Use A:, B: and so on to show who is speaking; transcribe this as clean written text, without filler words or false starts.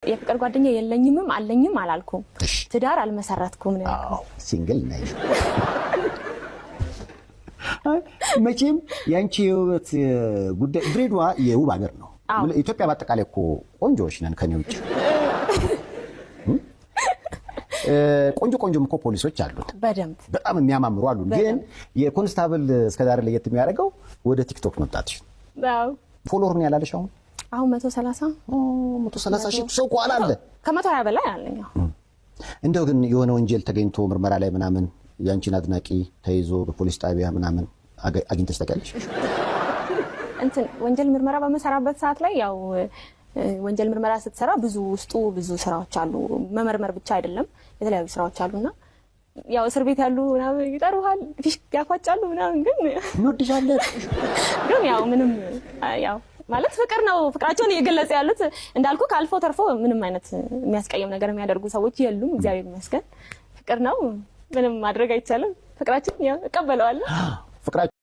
A: የፍቅር ጓደኛ የለኝምም አለኝም አላልኩም።
B: እሺ።
A: ትዳር አልመሰረትኩም ነው ያልኩት።
B: አዎ፣ single ነኝ። አይ፣ መቼም የአንቺ የውበት ጉዳይ፣ ድሬዳዋ የውብ ሀገር ነው።
A: አዎ።
B: ኢትዮጵያ በአጠቃላይ እኮ ቆንጆዎች ነን ከኔ ውጭ። ቆንጆ ቆንጆም እኮ ፖሊሶች አሉት።
A: በደንብ።
B: በጣም የሚያማምሩ አሉ። ግን የኮንስታብል እስከዛሬ ለየት የሚያደርገው ወደ ቲክቶክ መምጣትሽ።
A: አዎ።
B: Follower ምን ያላለሽ አሁን?
A: አሁን 130።
B: 130 ሺህ ሰው ከኋላ አለ።
A: ከ120 በላይ አለኝ። አሁን።
B: እንደው ግን የሆነ ወንጀል ተገኝቶ ምርመራ ላይ ምናምን የአንቺን አድናቂ ተይዞ በፖሊስ ጣቢያ ምናምን አግኝተሽ ታውቂያለሽ?
A: እንትን ወንጀል ምርመራ በመሰራበት ሰዓት ላይ ያው ወንጀል ምርመራ ስትሰራ ብዙ ውስጡ ብዙ ስራዎች አሉ። መመርመር ብቻ አይደለም፣ የተለያዩ ስራዎች አሉና ያው እስር ቤት ያሉ ምናምን ይጠሩሃል፣ ፊሽ ያፏጫሉ ምናምን ግን
B: እንወድሻለን።
A: ግን ያው ምንም ያው ማለት ፍቅር ነው። ፍቅራቸውን እየገለጹ ያሉት እንዳልኩ ከአልፎ ተርፎ ምንም አይነት የሚያስቀይም ነገር የሚያደርጉ ሰዎች የሉም። እግዚአብሔር ይመስገን ፍቅር ነው። ምንም ማድረግ አይቻልም። ፍቅራችን ያው እቀበለዋለሁ።
B: ፍቅራቸው